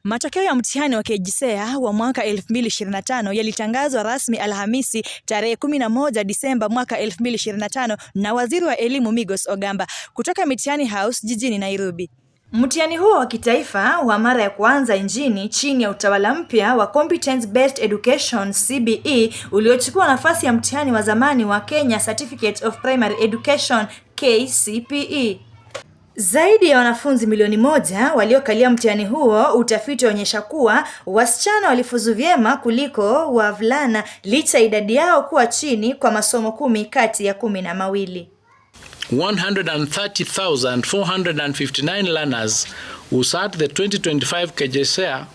Matokeo ya mtihani wa KJSEA wa mwaka 2025 yalitangazwa rasmi Alhamisi tarehe 11 Disemba mwaka 2025 na Waziri wa Elimu Migos Ogamba kutoka Mitihani House jijini Nairobi. Mtihani huo wa kitaifa wa mara ya kwanza nchini chini ya utawala mpya wa Competence Based Education CBE uliochukua nafasi ya mtihani wa zamani wa Kenya Certificate of Primary Education KCPE. Zaidi ya wanafunzi milioni 1 waliokalia mtihani huo, utafiti waonyesha kuwa wasichana walifuzu vyema kuliko wavulana licha idadi yao kuwa chini kwa masomo 10 kati ya 12. 130,459 learners who sat the 2025 KJSEA,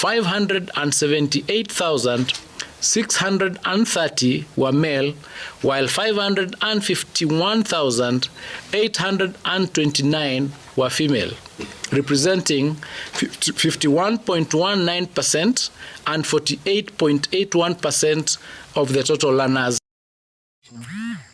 578,630 were male, while 551,829 were female, representing 51.19% and 48.81% of the total learners.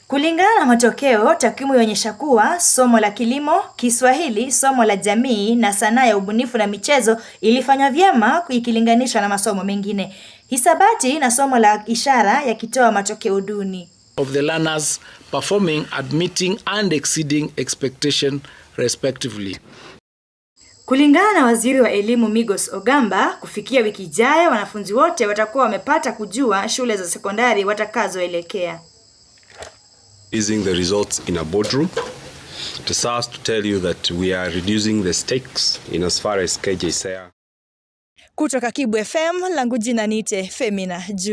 Kulingana na matokeo, takwimu yaonyesha kuwa somo la kilimo, Kiswahili, somo la jamii na sanaa ya ubunifu na michezo ilifanya vyema ikilinganishwa na masomo mengine. Hisabati na somo la ishara yakitoa matokeo duni. Of the learners performing at meeting and exceeding expectation respectively. Kulingana na Waziri wa Elimu Migos Ogamba, kufikia wiki ijayo wanafunzi wote watakuwa wamepata kujua shule za sekondari watakazoelekea. Releasing the results in a boardroom. It is us to tell you that we are reducing the stakes in as far as KJSEA. Kutoka Kibu FM, langu jina niite Femina Ju.